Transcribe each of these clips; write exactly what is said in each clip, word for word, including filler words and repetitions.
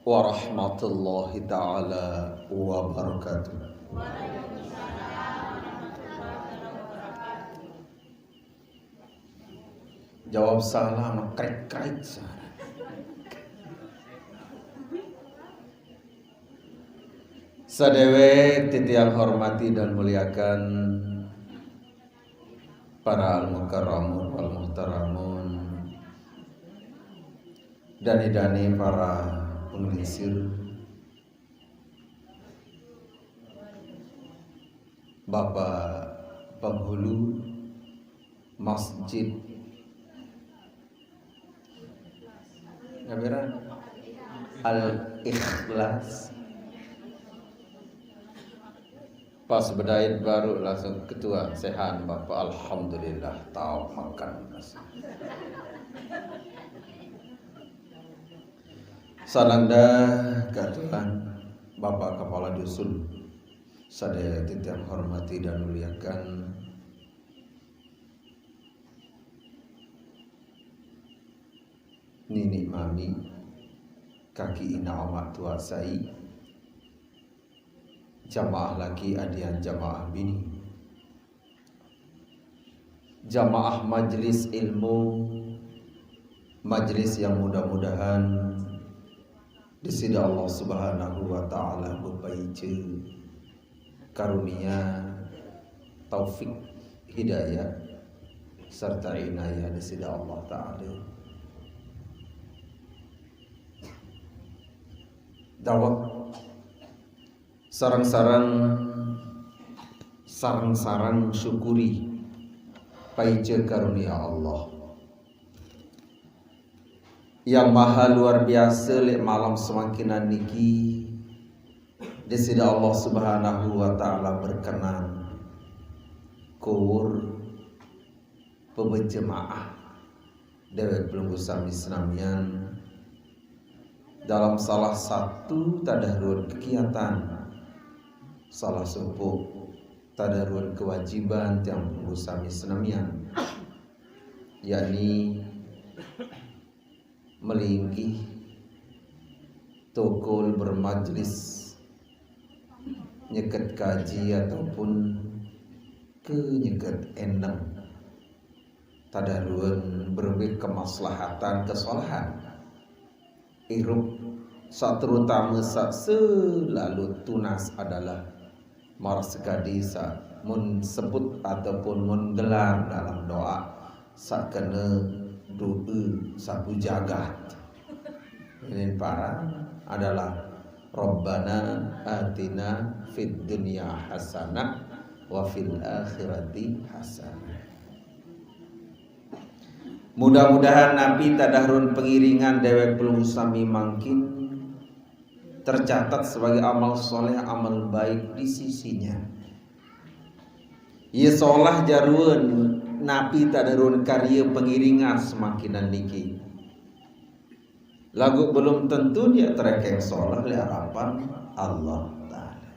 Warahmatullahi taala wabarakatuh. Jawab salam, krek-krek. Sadérék titiang hormati dan muliakan para al-mukarramun wal muhtaramun, dani-dani para penglingsir, Bapak Penghulu Masjid Ngabera Al-Ikhlas. Pas bedait baru langsung ketua sehan Bapak, alhamdulillah, tahu makan. Sananda katuan Bapak Kepala Dusun, sadaya titiang hormati dan muliakan. Nini mami, kaki ina ama tua sai, jamaah laki adian jamaah bini, jamaah majelis ilmu, majelis yang mudah-mudahan Disida Allah Subhanahu wa Ta'ala bepaica karunia, taufik, hidayah, serta inayah Disida Allah Ta'ala. Dawek sareng-sareng, sareng-sareng syukuri paica karunia Allah yang maha luar biasa. Lek malam semangkinan niki, Disida Allah Subhanahu wa Ta'ala berkenan kuur pebejemaah dewek pelungguh sami senamian dalam salah satu tadahruan kegiatan, salah sopok tadahruan kewajiban tiang pelungguh sami senamian, yakni melinggih tokol bermajlis nyeket kaji ataupun ke nyeket endeng tadahruan berembe kemaslahatan kesolahan. Irup saterutama sa selalu tunas adalah marak sekadi sa mun sebut ataupun mun gelar dalam doa sakena doa sapu jagat. Ini para adalah Rabbana atina fid dunya hasanah wa fil akhirati hasanah. Mudah-mudahan napi tadahruan pengiringan dewek pelungguh sami mangkin tercatat sebagai amal soleh, amal baik di sisinya. Ia solah jaruan napi tadahruan karya pengiringan semangkinan niki. Lagu belum tentu dia terekeng solah oleh harapan Allah Ta'ala.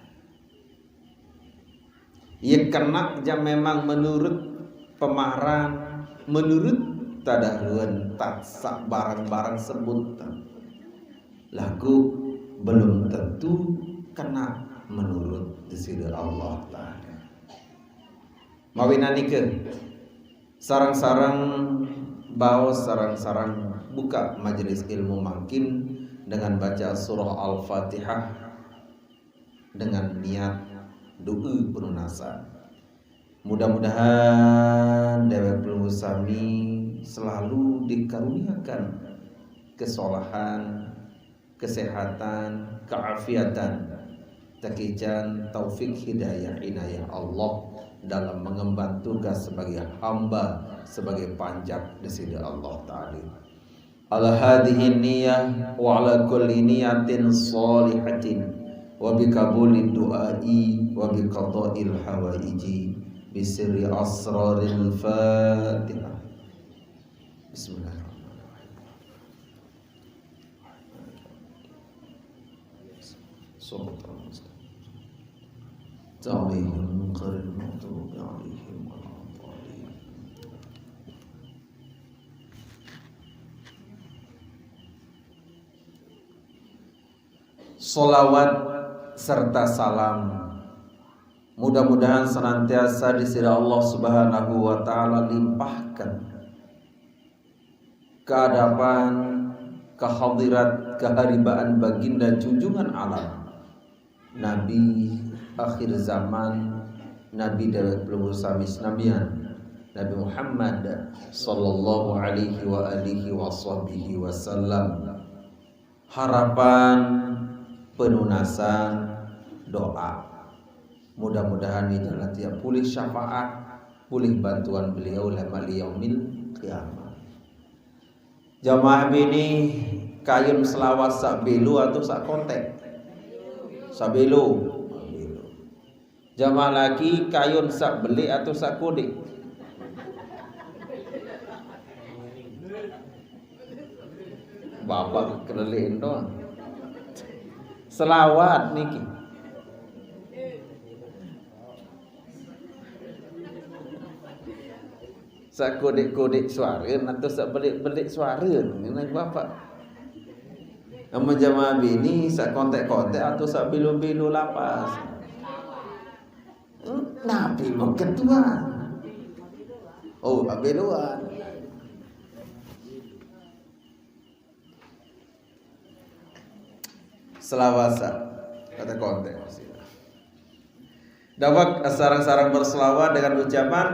Ia kena jam memang menurut pemaharan, menurut tadahruan tak sak barang-barang sebut. Lagu belum tentu kena menurut Disida Allah Ta'ala. Mawinan nika, sarang-sarang baos, sarang-sarang buka majelis ilmu mangkin dengan baca surah Al-Fatihah dengan niat doa penunasan. Mudah-mudahan dewek pelungguh sami selalu dikaruniakan kesolahan, kesehatan, keafiatan, tekican taufik hidayah inayah Allah dalam mengemban tugas sebagai hamba, sebagai panjak Disida Allah Ta'ala. Ala hadhihi niyah wa ala kulli niyatin shalihatin wa bi qabuli du'ai wa bi qadail hawaiji bi sirri asraril Fatihah. Bismillahirrahmanirrahim. Shiratal mustaqim. Alaihim ghairil maghdubi alaihim waladdallin. Salawat serta salam mudah-mudahan senantiasa disida Allah Subhanahu wa Ta'ala limpahkan ka adapan, ka hadirat, ka haribaan baginda junjungan alam, Nabi akhir zaman, Nabi dewek pelungguh sami senamian, Nabi Muhammad sallallahu alaihi wa alihi wa sahbihi wasallam. Harapan, penunasan, doa. Mudah-mudahan ijalah tiap pulih syafaat, pulih bantuan beliau lama liyaumil qiyamah. Jamaah bini, kayun selawat sak belo atau sak kontek? Sak belo. Jamaah laki, kayun sak belik atau sak kodik? Bapak kelelik doang. Selawat niki. Sak kodik-kodik suara atau sak belik-belik suara? Ngene Bapak. Amun jamaah bini sak kontek-kontek atau sak belo-belo lapas? Hmm, napi mau ketua? Oh, beloan. Selawasa. Kata konten. Dawak sarang-sarang berselawat dengan ucapan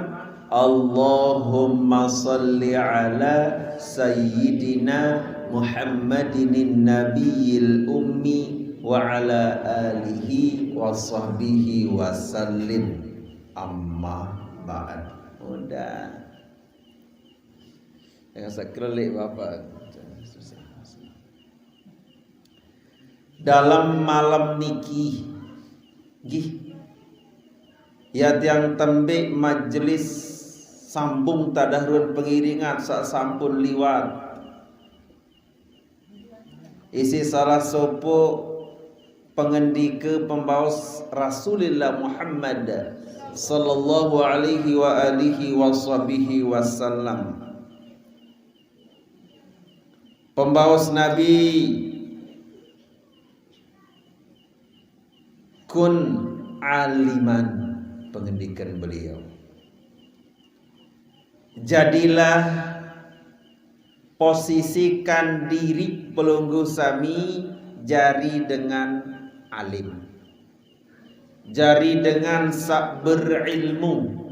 Allahumma salli ala sayyidina Muhammadinin nabiyil ummi wa ala alihi wa sahbihi wa sallim. Amma ba'd. Udah. Jangan sekrelik Bapak. Susah. Dalam malam niki, gih, ya tiang tembe majelis sambung tadahruan pengiringan sak sampun liwat. Isi salah sopo pengendika pembaos Rasulillah Muhammad sallallahu alaihi wa alihi wa sahbihi wasallam. Pembaos Nabi, kun aliman, pengendikan beliau. Jadilah, posisikan diri pelungguh sami jari dengan alim. Jari dengan sak berilmu.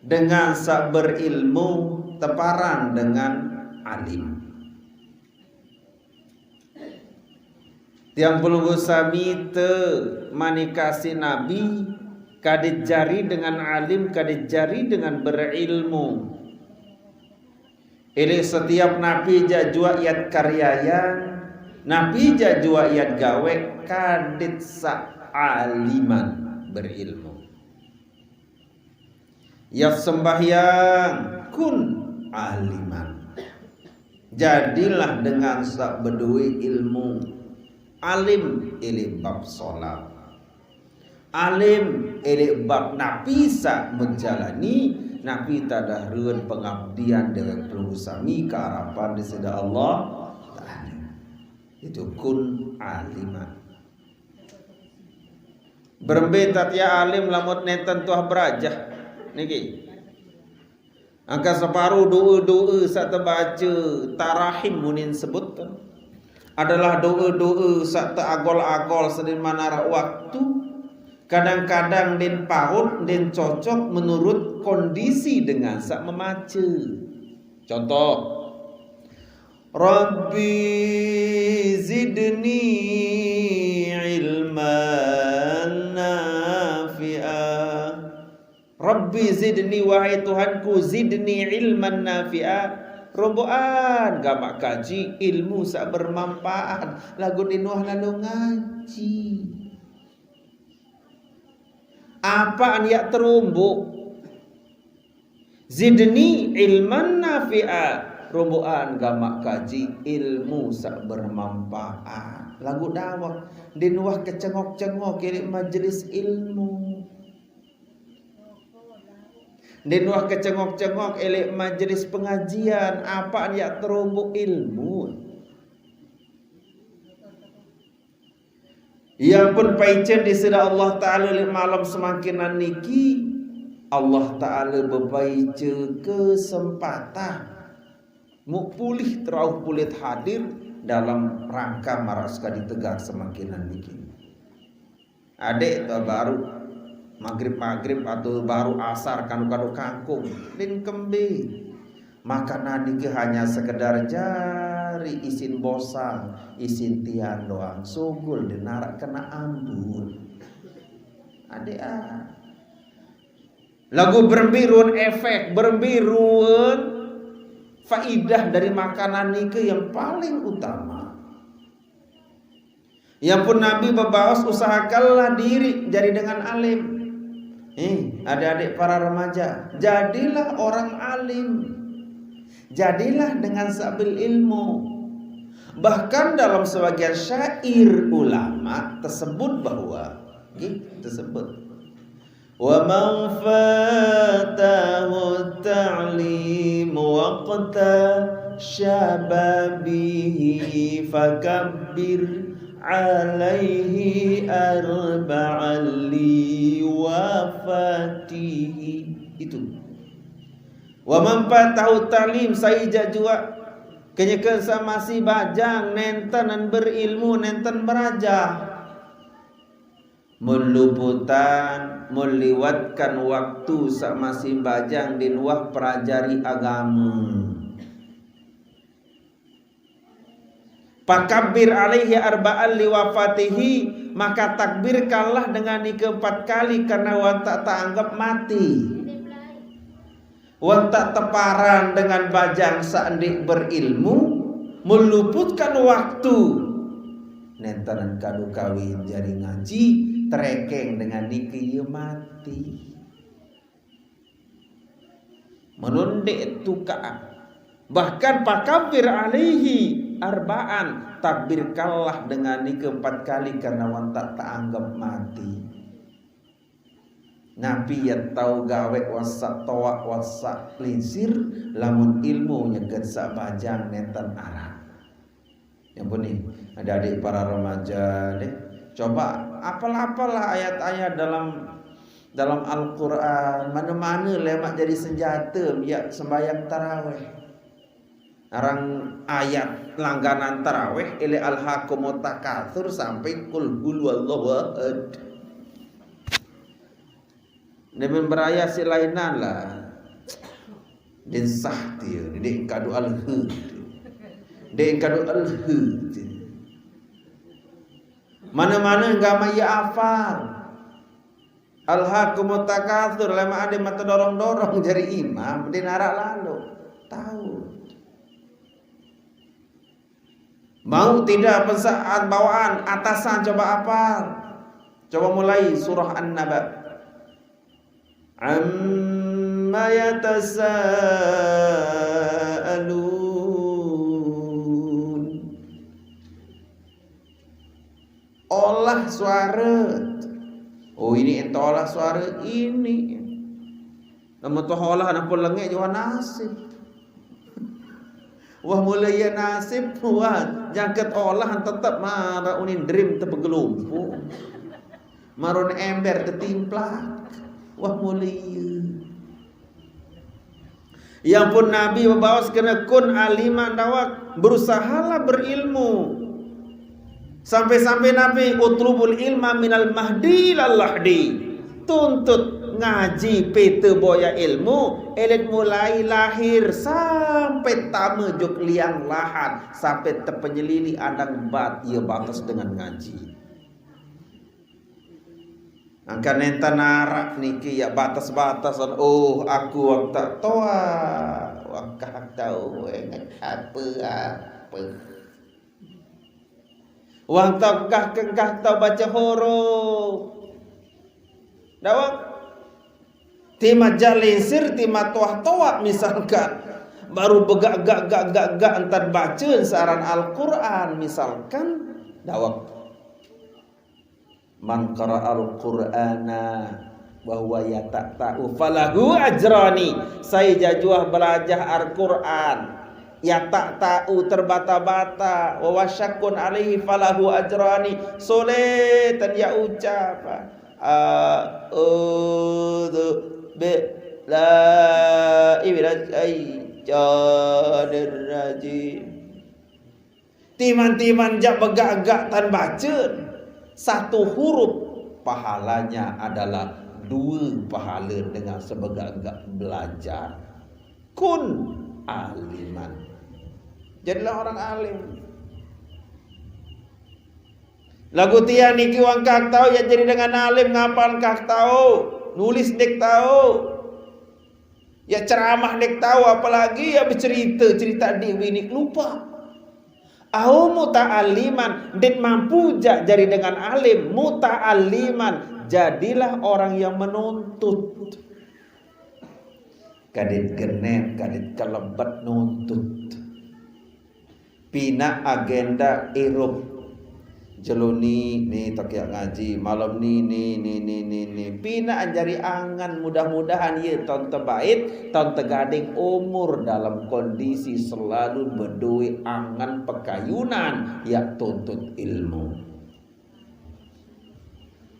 Dengan sak berilmu teparan dengan alim. Tiang pelungguh sami te manikasi Nabi, kada jari dengan alim, kada jari dengan berilmu. Ili setiap napi ja jua iat karyayang, napi ja jua iat gawe, kadit sa aliman berilmu. Iat sembahyang kun aliman. Jadilah dengan sak beduwe ilmu. Alim ili bab solat. Alim ili bab napi sak menjalani, napi tadahruan pengabdian dewek pelungguh sami ka arapan di sida Allah Ta'ala. Itu kun aliman. Berembe tatia alim lamun nenten tuah berajah. Niki. Angka separuh doa-doa sak tebaca tarahim munin sebut adalah doa-doa sak teagol-agol sedin manara waktu. Kadang-kadang din paut, din cocok menurut kondisi dengan sak memaca. Contoh, Rabbi zidni ilman nafi'a. Rabbi zidni, wahai Tuhanku, zidni ilman nafi'a. Romboan gamak kaji ilmu sak bermanfaat. Lagu dinuah lalu ngaji. Apaan yak terumbu? Zidni ilman nafi'a. Romboan gamak kaji ilmu sak bermanfaat. Lagu dawak dinuah kecengok-cengok ili majelis ilmu. Dinuah kecengok-cengok ili majelis pengajian. Apaan yak terumbu ilmu? Ia pun paicen disida Allah Ta'ala leq malem semangkinan niki, Allah Ta'ala bepaice kesempatan muq pulih terauh pulit hadir dalam rangka maraq sekadi tegaq semangkinan niki. Adeq to baruq magrib-magrib atau baruq asar kadu-kadu kangkung, ndeqn kembe. Makanan niki hanya sekedar jari isin bosang, isin tian doang. Sugul ndeqn araq kene ambun. Adeq ah. Laguq berembe ruen efek, berembe ruen faidah dari makanan nike yang paling utama. Ia pun Nabi bebaos, "Usahakanlah diri jadi dengan alim." Eh, adik-adik para remaja, jadilah orang alim. Jadilah dengan saq berilmu. Bahkan dalam sebagian syair ulama tersebut bahwa, nggih, tersebut, "Wa man fatahu ta'lim waqta syababihi fakabbir alaihi arba'an li wafatihi." Itu. "Wa man fatahu ta'lim," sai jaq juaq kenyeke saq masih bajang nenten berilmu, nenten berajah. Mun luputan, mun liwatkan waktu saq masih bajang ndeqn uwah perajari agame. Fakabbir alaihi arba'an li wafatihi, maka takbirkanlah dengan nike empat kali karena wantaq teanggep mati. Wantaq teparan dengan bajang saq ndeq berilmu, meluputkan waktu. Nenten kadu kawin jari ngaji, terekeng dengan nike ie mati. Menundeq tukaq. Bahkan fakabbir alaihi arba'an, takbirkanlah dengan nike empat kali karena wantaq teanggep mati. Napi ie tao gaweq wassaq toaq, wassaq linsir, lamun ilmu nyegget saq bajang nenten araq. Ya pun nih, adik-adik para remaja deh, coba apal-apal lah ayat-ayat dalam, dalam Al-Quran, mana-mana lemaq jadi senjata, ya, sembahyang taraweh. Arang ayat langganan taraweh, ile alhaakumut takatsur sampai qul huwallahu ahad. Demen berayah siq lainan lah. Ndeqn sah tie, ndeqn kadu alhe. Ndeqn kadu alhe. Mana-mana nggama ie afal. Alhaakumut takatsur, lemaq adeq mate dorong-dorong jari imam, ndeqn araq lalo. Tao. Mau tidak pesaat bawaan, atasan coba apal. Coba mulai surah An-Naba. Amma yatasaalun. Olah suare. Oh, ini ente olah suare ini. Lamun toh olah ampun lengeq juaq nasip. Wah, mule ie nasip, wah, jangket olah tetep maraq unin dream tebegelumpuq. Marun ember tetimplak. Wah, mule ie. Ya pun Nabi bebaos kene kun aliman dawak, berusahalah berilmu. Sampai-sampai Nabi, "Utlubul ilma minal mahdi ilal lahdi." Tuntut ngaji pete boyaq ilmu, elet mulai lahir sampai tame jok liang lahat, sampai tepenyelili andang bat, ie bates dengan ngaji. Angkaq nenten araq niki ya bates-batesan, "Oh, aku wah taq toaq, wah kah tao enget ape-ape. Wah taq kah kengkah tao bace huruf." Dawek. Timaq jaq linsir, timaq toaq-toaq misalkan. Baru begaq gaq gaq gaq gaq entan bace saran Al-Qur'an misalkan. Dawek. Man qara'al Qur'ana wa huwa yata'ta'u falahu ajrani. Sai jajuah belajah Al-Qur'an, Ya tak tahu terbata-bata, wa wasyakun alaihi falahu ajrani. Soletan ya ucap. A'udzu billahi minasyaitonir rajim. Timan-timan jak begak-gak tan baca satu huruf, pahalanya adalah dua pahala dengan sebegak-gak belajar. Kun aliman. Jadilah orang alim. Lagu tiang niki wang kak tahu ya jadi dengan alim, ngapal kak tahu, nulis dek tahu, ya ceramah dek tahu, apalagi ya bercerita, cerita di winik lupa. Au muta'alliman, ndet mampu jak jadi dengan alim, muta'alliman, jadilah orang yang menuntut. Kadit genep, kadit kelebet nuntut. Pina agenda irup. Jelo ni, ni tokiak ngaji, malam ni, ni, ni, ni, ni, ni. Pina anjari angan, mudah-mudahan ye ton tebait, ton tegading umur dalam kondisi selalu bedue angan pekayunan, ya tuntut ilmu.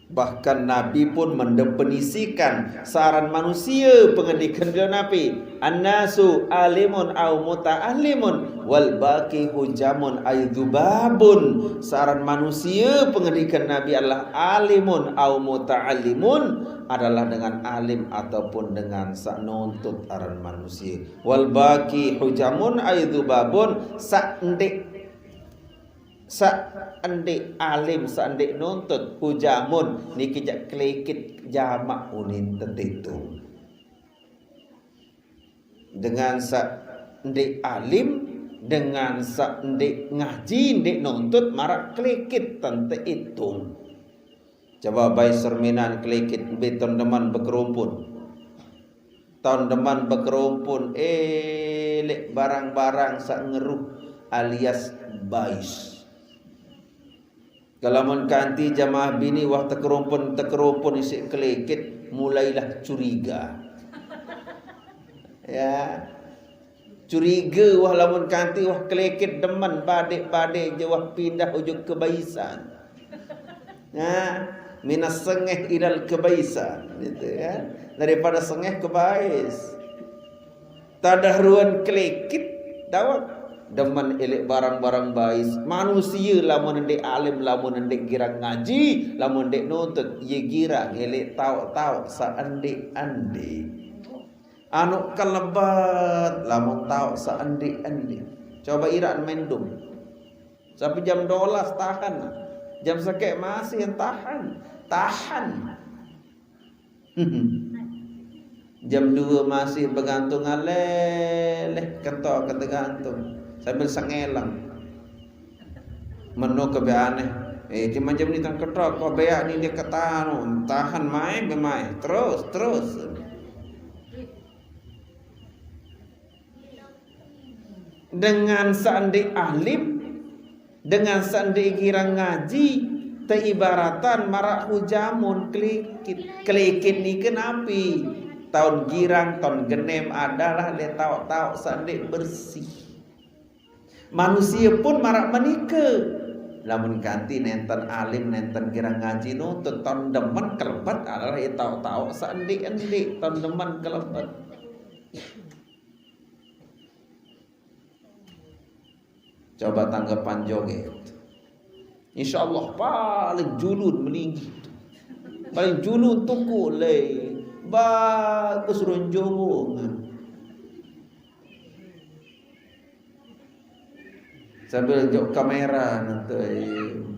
Bahkan Nabi pun mendefinisikan saran manusia, pengendikan dia Nabi, "Annasu alimun au muta'allimun wal baki hujamun ay dzubabun." Saran manusia, pengendikan Nabi, adalah alimun au muta'allimun, adalah dengan alim ataupun dengan sak nuntut aran manusia. Wal baki hujamun ay dzubabun, sak ndik, sak ndik alim, sak ndik nuntut, hujamun, niki jak kelekit jamak unin tetitung. Dengan sak ndik alim, dengan sak ndik ngaji, ndik nuntut, marak kelekit tante itung. Coba bai serminan kelekit beton deman bekerumpun. Taun deman bekerumpun, elek barang-barang sak ngeruh alias bais. Kalamun kanti jamaah bini wah tekerumpun, tekerumpun isik kelekit, mulailah curiga. Ya. Curiga wah lamun kanti wah kelekit demen, badek-badek je wah pindah ujuk kebaisan. Nah, minas sengeh ilal kebaisan, gitu kan. Daripada sengeh ke bais. Tadah ruan kelekit, dawak. Demen elek barang-barang bais. Manusia lamun ndeq alim, lamun ndeq girang ngaji, lamun ndeq nuntut, ye girang elek taoq-taoq seendeq-endeq. Anu kelebet, lamun taoq seendeq-endeq. Coba iraq main dum. Sampai jam dua belas tahan. Jam sekeq masih tahan. Tahan. Jam dua masih begantung aleleh, ketok ketegantung. Sambil sengeleng. Meno kebe aneh. Eh, cuma jam ni tang ketok, kok beak ni dia ketanu. Tahan mai, be mai. Terus, terus. Dengan saq ndeq alim, dengan saq ndeq girang ngaji, teibaratan maraq hujamun kelikit. Kelikit nike napi? Taun girang, taun genem adalah leq taoq-taoq saq ndeq bersih. Manusie pun maraq menike. Lamun kanti nenten alim, nenten girang ngaji, nuntut taun demen kelebet adalah leq taoq-taoq saq ndeq-ndeq, taun demen kelebet. Coba tanggapan joget. Insya Allah paling julun melinggih. Paling julun tuku le. Bagus runjung. Sambil jok kamera nanti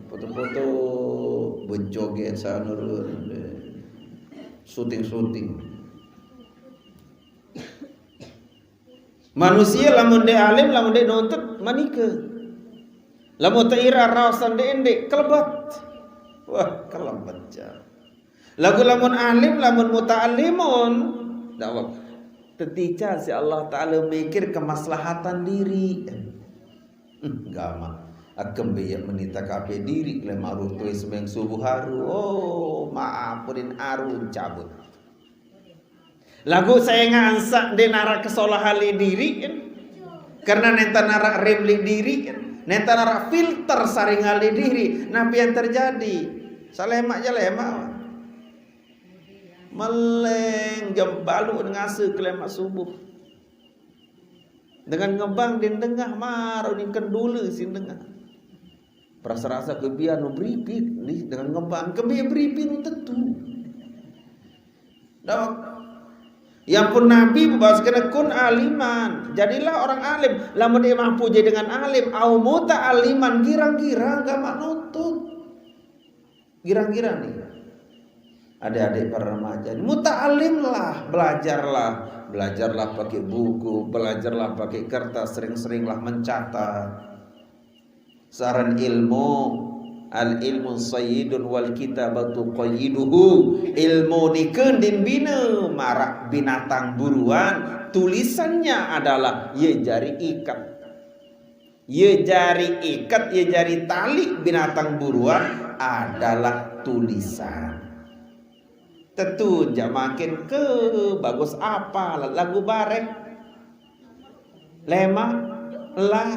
foto-foto, bejoget sana, syuting-syuting. Manusie lamun ndeq alim, lamun ndeq nuntut, menike. Lamun teira raos ndeq-ndeq, kelebet. Wah, kelebet, ja. Laguq lamun alim, lamun muta'allimun, ndeq apa. Tetican siq Allah Taala mikir kemaslahatan diriq. Hmm, gamaq. Akembe yaq menita kape diriq, le maruh tuis sembahyang subuh aru. Oh, maaf, pudin aru cabut. Laguq sengaq ansaq ndeq naraq kesolahan leq diriq, kan? Karena nenta narak rem li diri, nenta narak filter saringan li diri. Napi yang terjadi? Salemak ja lemak. Meleng jam balu ngase ke lemak subuh. Dengan ngebang di dengah maru ni kendule si dengah. Perasa-rasa kebian nu beripik ni dengan ngebang, kebian beripik nu tentu. Dawak. Yang pun Nabi bahas kena kun aliman. Jadilah orang alim. Lamun dia mampu jadi dengan alim, au muta aliman, girang-girang gak manutut. Girang-girang nih. Adik-adik para remaja, muta'alimlah, belajarlah. Belajarlah pakai buku, belajarlah pakai kertas, sering-seringlah mencatat. Saran ilmu, al ilmu sayyidun wal kitabatu qayyiduhu. Ilmu ni kendin bina marak binatang buruan, tulisannya adalah ye jari ikat. Ye jari ikat, ye jari tali binatang buruan adalah tulisan. Tentu ja makin ke bagus apa lagu bareh. Lemak lah.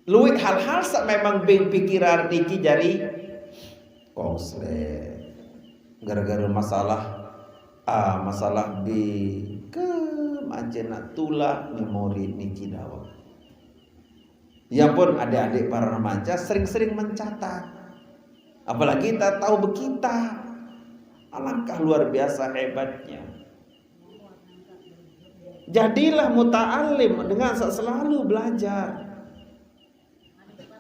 Luit hal-hal sak memang bing pikiran niki jari konslet. Gara-gara masalah A, masalah B, ke macam nak tulak memori niki dawak. Ya pun adik-adik para remaja sering-sering mencatat. Apalagi kita tahu bekita. Alangkah luar biasa hebatnya. Jadilah muta'alim dengan selalu belajar.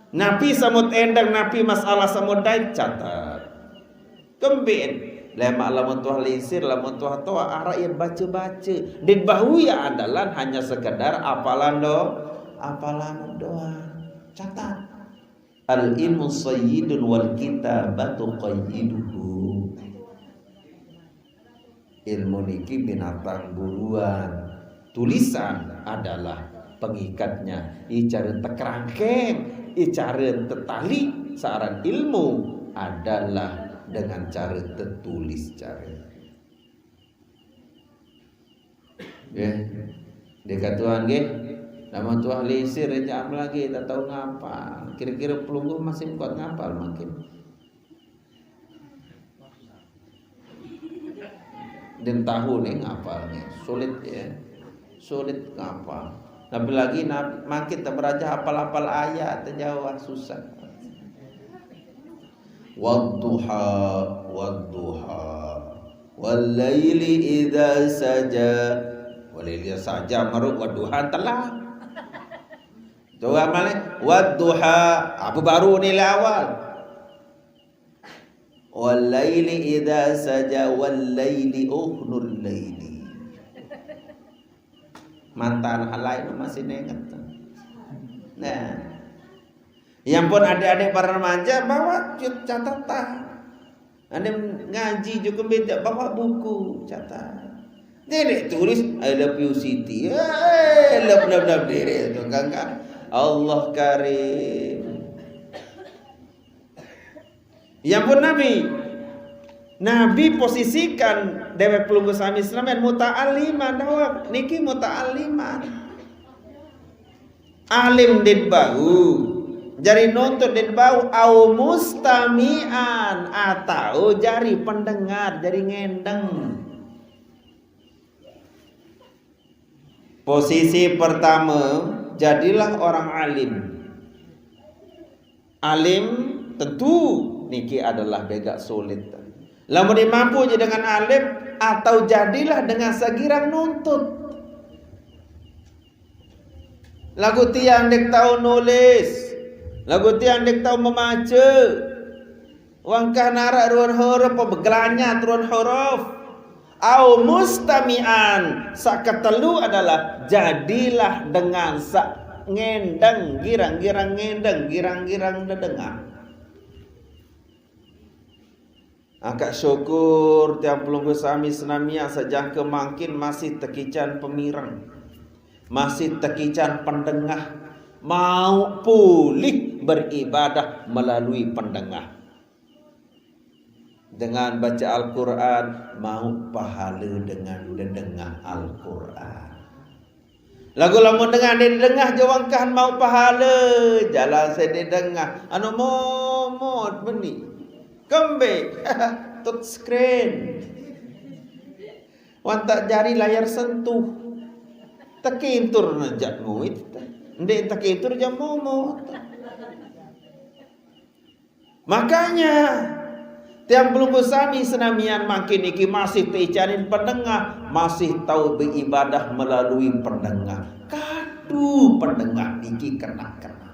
Napi samut endang, napi masalah samut dai catat. Kembin, lemak lamun tuah lingsir, lamun tuah toa, arak yang baca-baca. Din bahu ya andalan hanya sekedar apalan do, apalan doang. Catat. Al ilmu sayyidun wal kitabatu qayyiduhu. Ilmu niki binatang buruan. Tulisan adalah pengikatnya. Icara tekerangkeng, icara tetali, seorang ilmu adalah dengan cara tertulis cara. Nggih. Dikatuan nggih. Nama tuah lisir aja lagi tak tahu ngapa. Kira-kira pelungguh masih kuat ngapa makin. Dan tahu nih ngapalnya, sulit ya, sulit ngapal. Tapi lagi makin tak beraja apal-apal ayat Jawa susah. Wadduha, wadduha, wal laili idza saja. Wal laili saja maruk wadduha telah. Coba malik wadduha, apa baru nilai awal? Wal laili idza saja, wal laili uhnul laili. Mantan halai masih nenget. Nah, yang pun adik-adik para remaja bawa catatan. Anda ngaji juga beda bawa buku catat. Nenek tulis I love you Siti. Eh, love love love diri itu kan kan. Allah Karim. Ya pun Nabi. Nabi posisikan dewek pelungguh sami senamian muta'aliman dawak. Niki muta'aliman. Alim dit bau. Jari nuntut dit bau au mustami'an atau jari pendengar, jari ngendeng. Posisi pertama, jadilah orang alim. Alim tentu niki adalah begak sulit. Lamun dimampu je dengan alim atau jadilah dengan segirang nuntut. Lagu tiang dek tahu nulis, lagu tiang dek tahu memaca. Wangkah narak ruan huruf, begelanyat ruan huruf. Au mustami'an. Sakatelu adalah jadilah dengan sak ngendeng, girang-girang ngendeng, girang-girang dedengah. Angkat syukur tiang pelungguh sami senamian sajangka mangkin masih tekican pemireng, masih tekican pendengah, mau pulih beribadah melalui pendengah. Dengan baca Al-Quran, mau pahala dengan dedengah Al-Quran. Lagu lamun dengah, dengah jawangkahan mau pahala, jalan saya dengah. Anu momot beni. Kembe. Touch screen. Wantak jari layar sentuh. Tekintur nejak muit. Ndek tekintur jam momot. Makanya, tiang pelungguh sami senamian mangkin niki masih teicanin pendengah, masih tau beribadah melalui pendengah. Kadu pendengah niki kena-kena.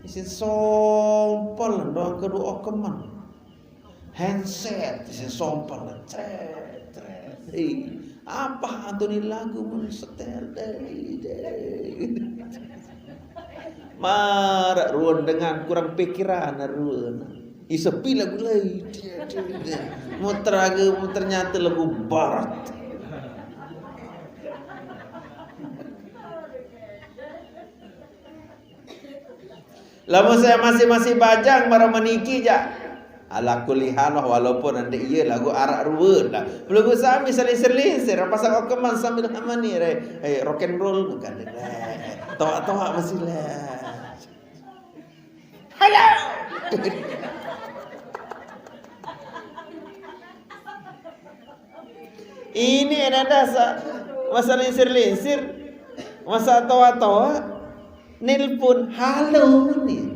Isin sompel doang kedua okeman. Handset, isin sompel, cret, cret. Hei, apa antuni lagu mun setel, deh, deh. Marak ruan dengan kurang pikiran ruan. Isepi lagu lain. Muter lagu, muter nyata lagu barat. Lamun saya masih-masih bajang, bara meniki ja. Ala kulli hal, walaupun nanti iya lagu arak ruwet lah. Pelungguh sami selinsir-linsir, pasang okeman sambil hamani, re. Eh, rock and roll bukan, re. Toa-toa masih lah. Halo. Ini ada dasar masa linsir-linsir, masa toa-toa, nelpon, halo ni.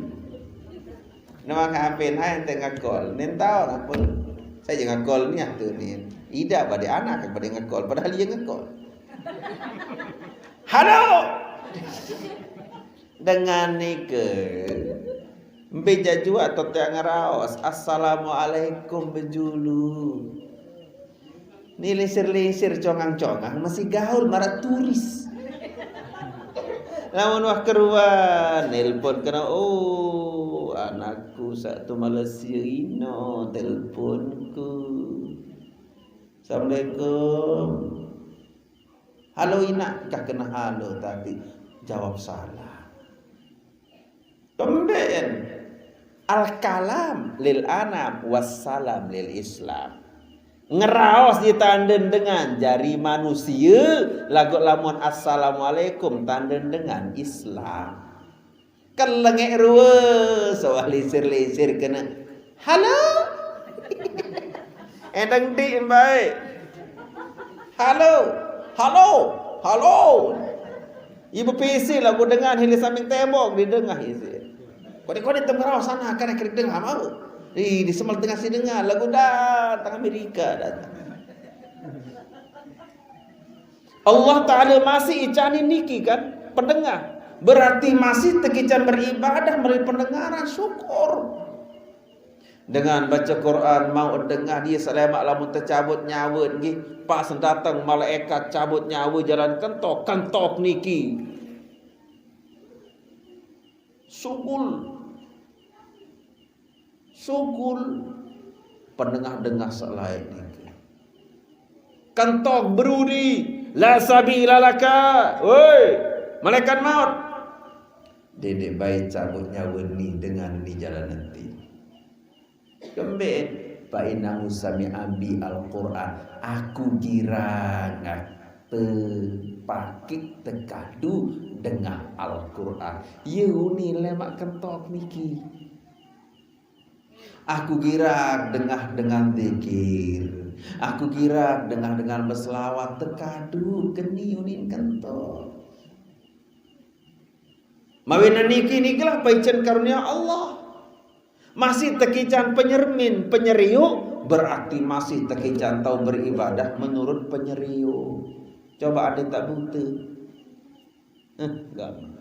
Nama H P lain tengah call, nen tahu apa? Saya jangan call ni, ah, tu ni. Ida pada anak pada ngekol, padahal dia ngekol. Halo. Dengan nike, mbe jajua tote ngeraos, "Assalamualaikum," bejulu. Ni linsir-linsir, congang-congang, masih gaul, marak turis. Lamun wah keruan, nelpon kena, "Oh, anakku satu Malaysia ino telponku. Assalamualaikum." Halo inak, kah kena halo tadi. Jawab salah. Kemben. Al-kalam lil anam, wassalam lil Islam. Ngeraos ditanden dengan jari manusia, lagu lamun assalamualaikum tanden dengan Islam. Kelengek rua, soal lisir-lisir kena. Halo? Endang di baik. Halo, halo, halo. Ibu pisi lagu dengan hilir samping tembok di dengah isi. Kode-kode temerau sana, karena kiri dengah mau. Di, di semal tengah si dengah, lagu datang Amerika datang. Allah Ta'ala masih icanin niki kan, pendengah. Berarti masih tekican beribadah melalui pendengaran, syukur. Dengan baca Quran, mau dengah dia selama lamun tercabut nyawa nggih, pas datang malaikat cabut nyawa jalan kentok, kentok niki. Sugul. Sugul. Pendengah-dengah selain niki. Kentok berudi, la sabila laka. Woi, malaikat maut. Dede baik cabut nyawa ni dengan ni jalan nanti. Kemben, fa innahu sami'a bi Al-Quran. Aku girang, ah, tepakik tekadu dengah Al-Quran. Ye uni lemak kentok niki. Aku girang dengah dengan zikir. Aku girang dengah dengan berselawat tekadu keni unin kentok. Mawinan niki nikelah paicen karunia Allah. Masih tekican penyermin, penyeriuk, berarti masih tekican tau beribadah menurut penyeriuk. Coba ada tak buta. Eh, gampang.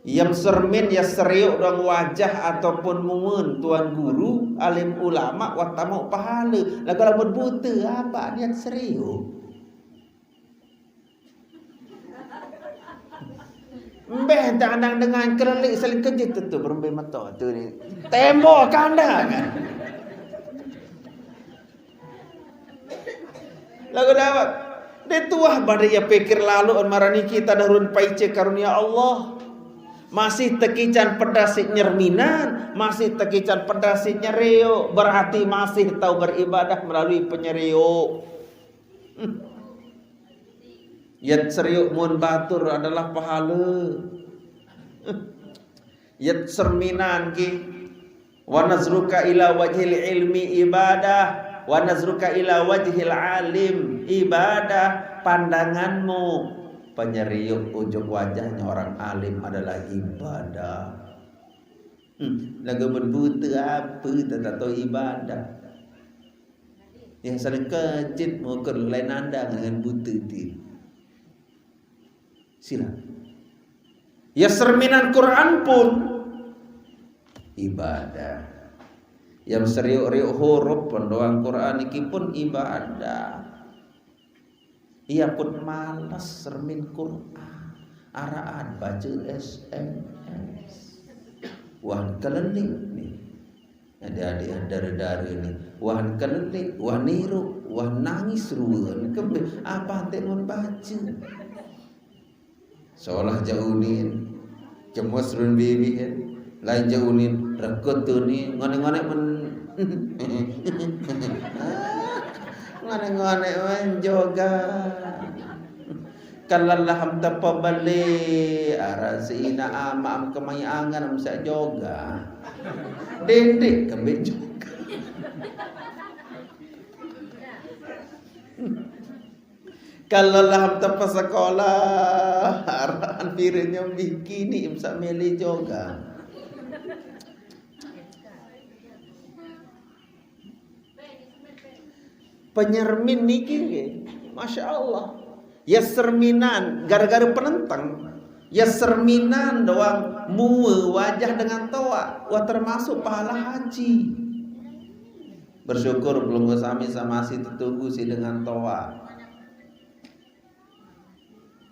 Yang sermin ya seriuk dong wajah ataupun muun tuan guru, alim ulama, watamuk pahala. Lagu lamun buta, apa niat seriuk? Mbeh tandang dengan kelelik saling kejut tu, tu berembe mata tu ni. Tembok kandang kan. Lagu dapat. Dia tuah pada ia pikir lalu on marani kita darun paice karunia Allah. Masih tekican pedas si nyerminan, masih tekican pedas si nyeriuk, berarti masih tau beribadah melalui penyeriuk. Yat seriuk mun batur adalah pahala. Yat serminan ki. Wa nazruka ila wajhil ilmi ibadah. Wa nazruka ila wajhil alim ibadah. Pandanganmu penyeriuk ujung wajahnya orang alim adalah ibadah. Hmm, lagu berbuta apa tetato ibadah. Yang saling kecit muka lain nandang dengan buta ti. Sila. Ya serminan Quran pun ibadah. Yang seriuk-riuk huruf pun doang Quran iki pun ibadah. Ia pun males sermin Quran. Araan baca S M S. Wah, kelenik nih. Ada adik dara-dara nih. Wah, kelenik, wah niru, wah nangis ruan. Kembe, apa ante mun baca? Seolah jaunin. Cemus run bibi kan. Lain jaunin. Rekut tu ni. Ngonek-ngonek men. Ngonek-ngonek men joga. Kalau laham tapa beli. Arah si ina ama am kemai angan am sa joga. Dendek kembe joga. Kalau laham tapa sekolah, arahan piringnya bikini im sa meli joga. Penyermin niki nggih. Masya Allah. Ya serminan gara-gara penenteng. Ya serminan doang mua wajah dengan toa. Wah, termasuk pahala haji. Bersyukur belum sami sama si tetunggu si dengan toa.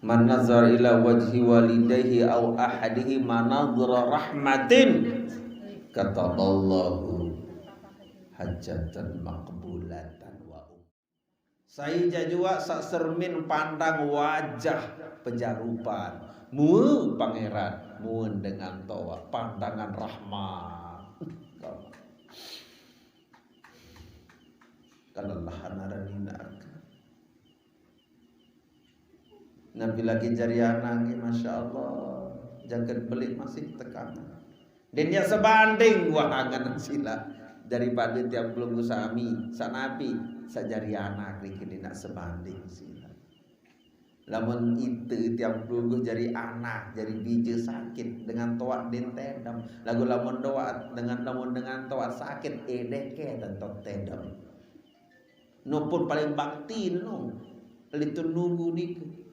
Man nazar ila wajhi walidayhi au ahadihi manazra rahmatin kataballahu hajatan maqbulatan wa um. Sai jajua sa sermin pandang wajah pejarupan. Mua pangeran, mua dengan toa, pandangan rahmat. Kelelahan arani narka. Nabi lagi jari anak ni, masya Allah, jaket belik masih tekanan. Dan ya sebanding wah angan sila daripada tiang pelunggu sami sanapi sajari anak ni kini nak sebanding sila. Lamun itu tiang pelunggu jari anak, jari bija sakit dengan toat din tedem. Lagu lamun doat dengan lamun dengan toat sakit edeh ke tentok tedem. Nupun paling bakti nu litun nunggu niku.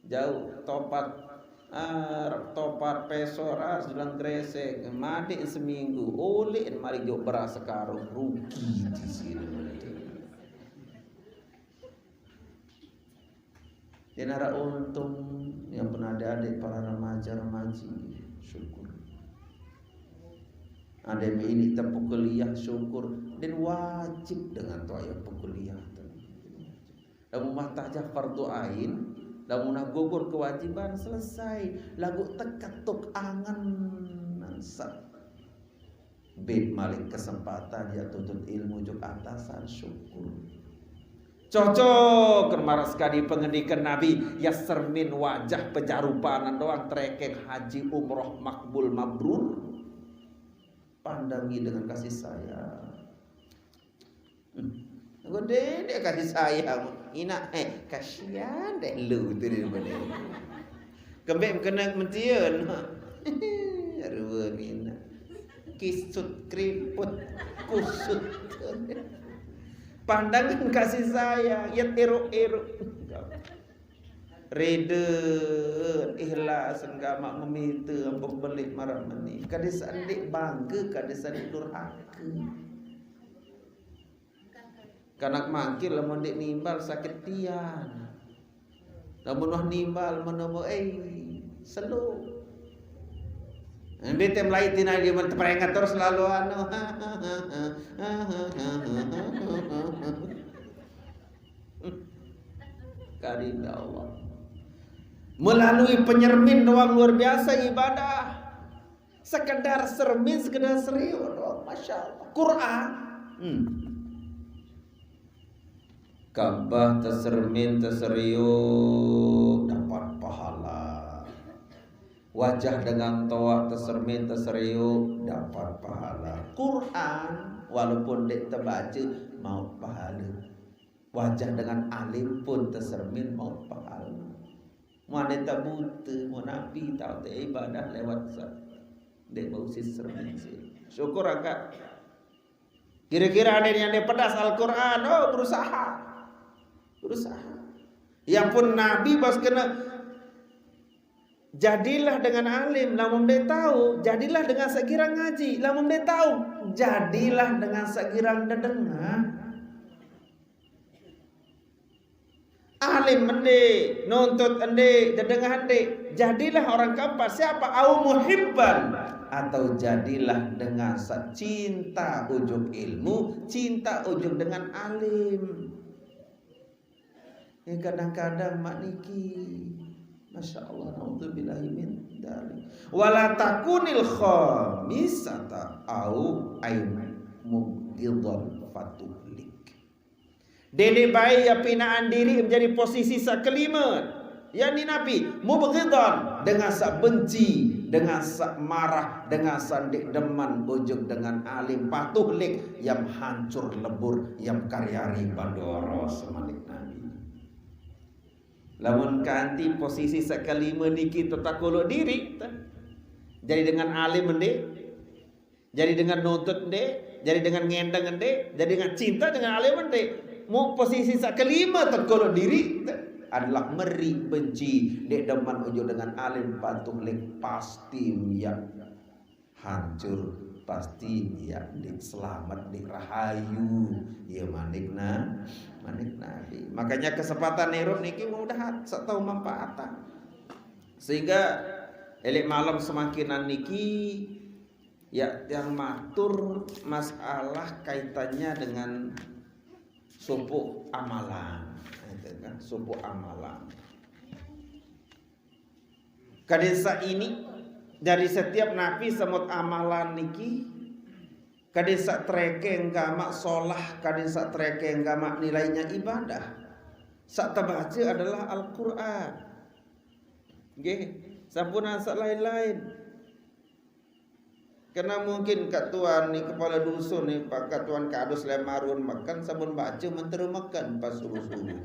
Jauh topat ah, topat pesor ah, sedulang gresek mati seminggu oleh mari jok beras sekarung rugi di sini. Dinara untung yang pernah adik-adik para remaja remaji syukur. Ada yang ini tepuk kuliah syukur dan wajib dengan toh yang kuliah. Lamun mah tajah fardu ain, lamun nah gugur kewajiban selesai. Lagu teketuk angen nangsa. Bit malik kesempatan ya tuntut ilmu juk atasan syukur. Cocok kemaras kadi pengendikan Nabi ya sermin wajah pejarupanan doang terekek haji umroh makbul mabrur. Pandangi dengan kasih sayang. Gue dede kasih sayang. Ina eh kasihan deh lu tu dia bener. Kembek kena mentiun. Ruan ina. Kisut keriput kusut. Pandangan kasih sayang, ya teruk-eruk. Rida, ikhlas enggak mak meminta ampun belik marah meni. Kada sandik bangga, kada sandik durhaka. Kanak mangkir lamun dik nimbal sakit tian. Lamun wah nimbal menemu eh selu. Bete melai tina dia men terperingat terus lalu anu. Karim ya Allah. Melalui penyermin doang luar biasa ibadah. Sekedar sermin, sekedar seriuk doang, Masya Allah. Quran. Hmm. Ka'bah tesermin, teseriuk, dapat pahala. Wajah dengan toa tesermin, teseriuk, dapat pahala. Quran, walaupun dek terbaca, mau pahala. Wajah dengan alim pun tesermin, mau pahala. Mana tak buta, mau nabi tahu tak ibadah lewat sa. Dek bau si sermin sih. Syukur agak. Kira-kira ada yang dia pedas Al-Quran, oh, berusaha. Berusaha. Yang pun nabi pas kena, jadilah dengan alim, lamun dia tahu, jadilah dengan sekira ngaji, lamun dia tahu, jadilah dengan sekira dengar. Alim ende, nuntut ende, dedengah ende. Jadilah orang keempat siapa? Au muhibban. Atau jadilah dengan sa-, cinta ujuk ilmu, cinta ujuk dengan alim. Ya, kadang-kadang mak niki, Masya Allah, naudzubillahi min dzalik. Wala takunil khamisata au ain mubghidan fatuhlik. Dede bae ya pinaan diri menjadi posisi sa kelima. Yakni napi? Mubghidan, dengan sa benci, dengan sa marah, dengan sa ndik demen ujuk dengan alim, fatuhlik, yang hancur lebur, yang karyari bandoro semanik nabi. Lamun kanti posisi sa kelima niki tetakuluk diri, ta. Jadi dengan alim ndik, jadi dengan nuntut ende, jadi dengan ngendeng ende, jadi dengan cinta dengan alim ende. Mu posisi sa kelima tekolo diri adalah meri, benci, dek demen ujuk dengan alim, fatuhlik, pasti ya hancur, pasti ya ndik selamat, ndik rahayu. Ya manik na, manik nabi. Makanya kesempatan nirup niki mudahan sa tau manfaatan. Sehingga elik malam semakinan niki ya, yang matur masalah kaitannya dengan sumpuk amalan. Itu kan, sumpuk amalan. Kadin sa ini, dari setiap napi semut amalan niki, kadin sa terekeng gamak solah, kadin sa terekeng gamak nilainya ibadah. Sa terbaca adalah Al-Quran. Nggih, sampunan sa lain-lain. Karena mungkin katuan ni kepala dusun ni, pak katuan kadus lemarun makan, sabun baca mentera makan pas subuh-subuh.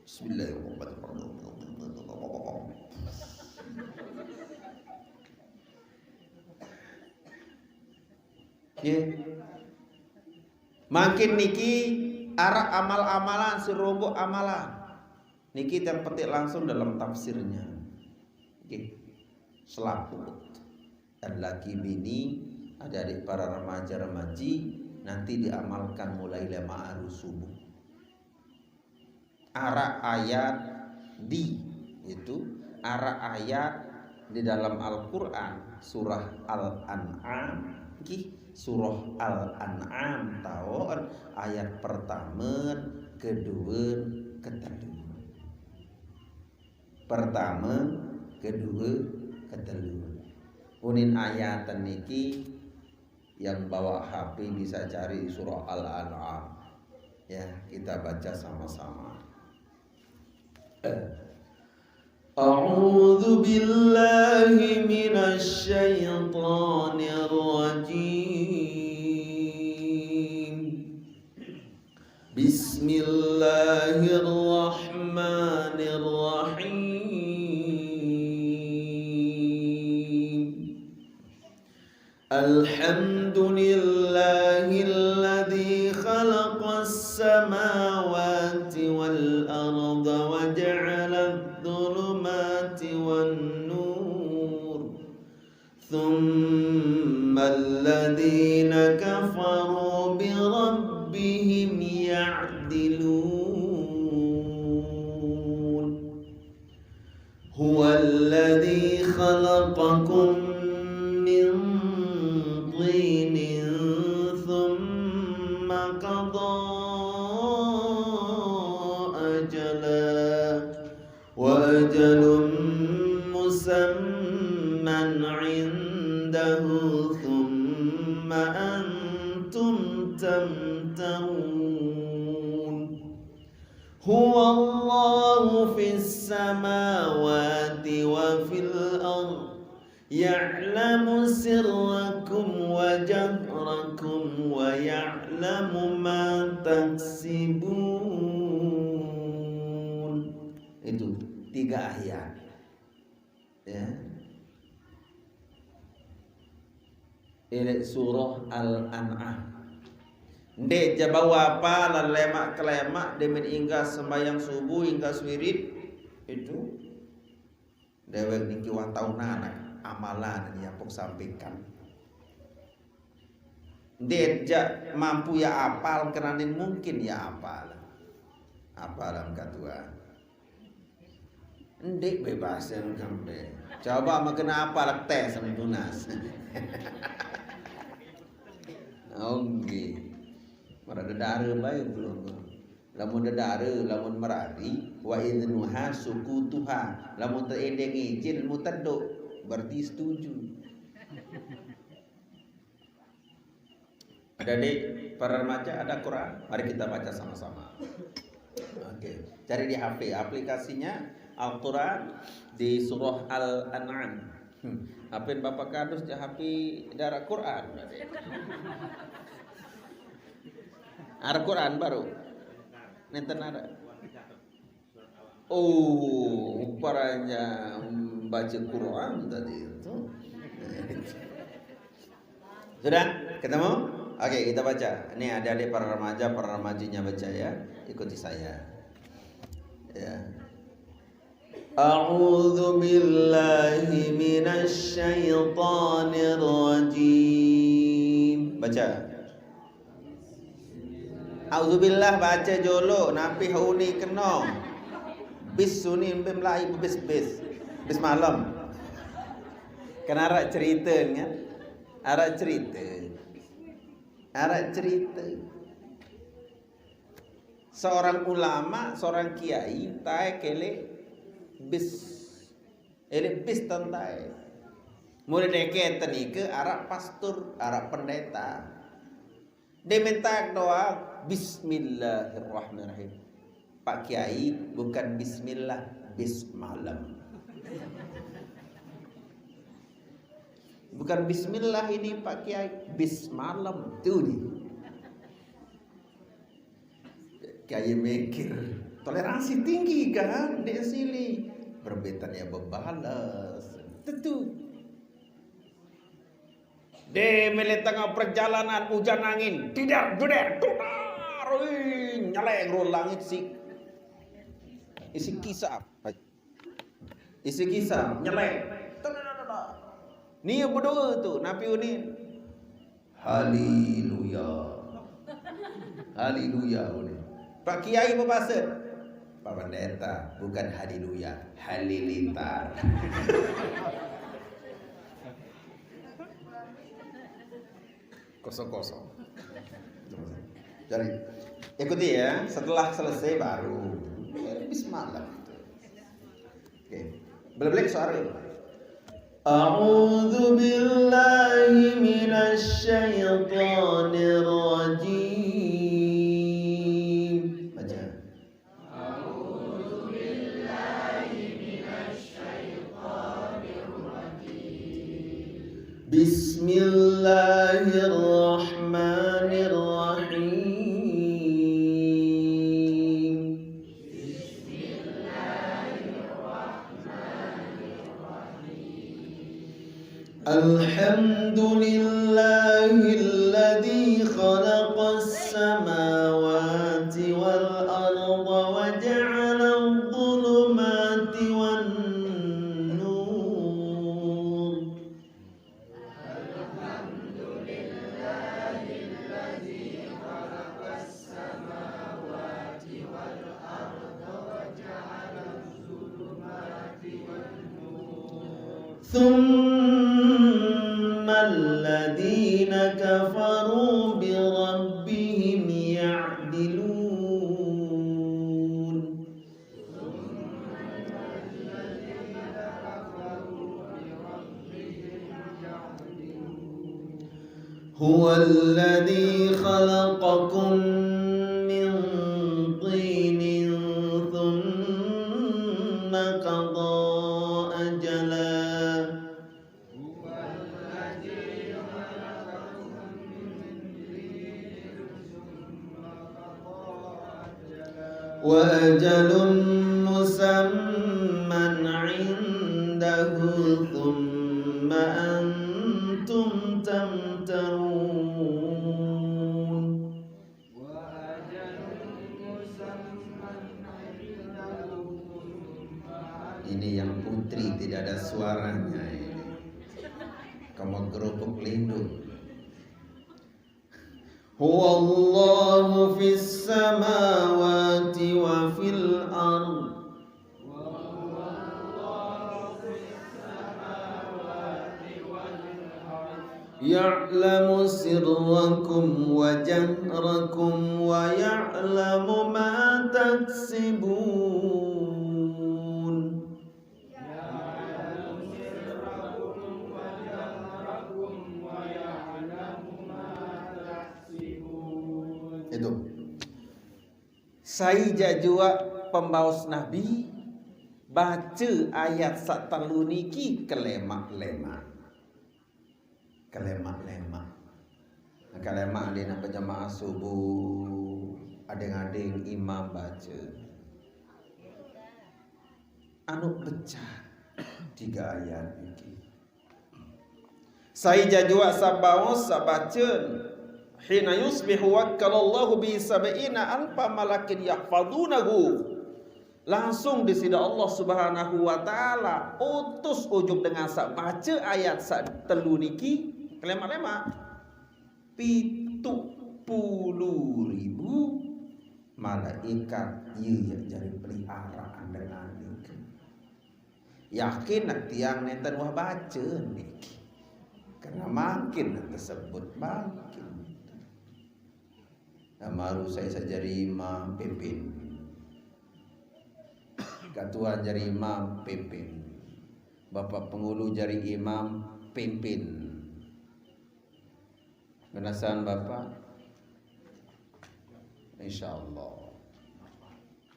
Bismillahirrahmanirrahim. Nggih. Makin niki arak amal-amalan, serobok amalan. Niki yang petik langsung dalam tafsirnya. Nggih. Selaput. Dan laki bini, adik-adik para remaja-remaji, nanti diamalkan mulai lima hari subuh. Arak ayat di, itu arak ayat di dalam Al-Quran, surah Al-An'am, nggih, surah Al-An'am taun, ayat pertama, kedua, ketelu. Pertama, kedua, ketelu. Unin ayat niki yang bawa H P bisa cari surah Al-An'am. Ya, kita baca sama-sama. أعوذ بالله من الشيطان الرجيم. بسم الله الرحمن الرحيم. الحمد لله الذي خلق السماوات والأرض وجعل الظلمات والنور ثم الذين كفروا بربهم يعدلون. هو الذي خلقكم من طين ثم قضى أجلا وأجل عنده ثم أنتم تمترون. هو الله في السماوات وفي الأرض يعلم سركم وجهركم ويعلم ما تكسبون. Itu tiga ayat. Ya. Ini surah Al-An'am. Ndeq jaq bau apal lemaq-kelemaq, demen inggas sembahyang subuh, inggas wirid, itu. Dewek niki wah tau nanak amalan yang pok sampaikan. Ndeq jaq mampu ya apal, kenanin mungkin ya apal. Apal dalam katuan. Ndeq bebas yang kampe. Coba makin apal tes sama tunas. Oke. Maraq dedare bae belum. Lamun dedare, lamun merari, wa idnuha sukutuha. Lamun teendeng izin, mu teduk, berarti setuju. Adik-adik, para remaja, ada Quran? Mari kita baca sama-sama. Oke, cari di H P. Aplikasinya Al-Quran di surah Al-An'am. Hmm. Apin Bapak Kadus di H P daraq Quran? Araq Quran baruq? Nenten araq. Oh, rupanya baca Quran tadi itu. Sudah ketemu? Oke, kita baca. Ini adik-adik para remaja, para remajanya baca ya. Ikuti saya. Ya. أعوذ بالله من الشيطان الرجيم. Baca. Auzubillah bace jolo, napi uni keno. Bis uni mbe melai bis, bis. Bis malem. Kan araq cerite, kan? Araq cerite. Araq cerite. Seorang ulama, seorang kiai, tae kele bis. Eleq bis tentae. Mule deket nike araq pastur, araq pendeta. Demen taek doang, "Bismillahirrahmanirrahim." Pak Kiai, bukan bismillah, bis malem. Bukan bismillah ini, Pak Kiai, bis malem. Tuh nih. Kiai mikir, toleransi tinggi kan, di sini. Berbetan ya bebales. Tentu. Deh, mele tengah perjalanan, hujan angin, tidak, duder, duder, wih, nyeleng roh langit si, isi kisah, isi kisah, nyeleng. Nih bedoa tuh, napi unin? Haleluya. Haleluya unin. Pak Kiai bebaset, Pak Pendeta, bukan haleluya, halilintar. Kosong-kosong. Jadi, ikuti ya, setelah selesai baru. Habis malam itu. Oke. Belek-belek suara. أعوذ بالله من الشيطان الرجيم. Baca. بسم الله الرحمن الرحيم. الحمد لله الذي خلق السماوات والأرض وجعل الظلمات والنور. ثم الذين كفروا بربهم يعدلون. هو الذي خلقكم من طين ثم قضى أجلا. وأجل مسمى عنده ثم أنتم تمترون. Ini yang putri tidak ada suaranya ini. Kamu gerupuk lindung. هو الله في السماوات وفي الأرض. يعلم سركم وجهركم ويعلم ما تكسبون. Itu. Sai jajua pembaos Nabi baca ayat satelu niki kelemak-lemak. Kelemak-lemak. Kelemak ada nak berjamaah subuh, ading-ading imam baca. Anu pecah tiga ayat niki. Sai jajua sabaos sabaceun. Hina yusbihu wakkalallahu bi sab'ina alfa malakin yahfadunahu. Langsung di sida Allah Subhanahu wa taala utus ujug dengan sabaca ayat satelu niki, kelemak-lemak. Pitu puluh ribu malaikat ieu jari peliharaan dengan niki. Yakin nak tiang nenten wah baca niki. Karena makin tersebut makin. Nah, maru saya sajari imam pimpin. Ketua jari imam pimpin. Bapak pengulu jari imam pimpin. Ngenasan Bapak? Insya Allah.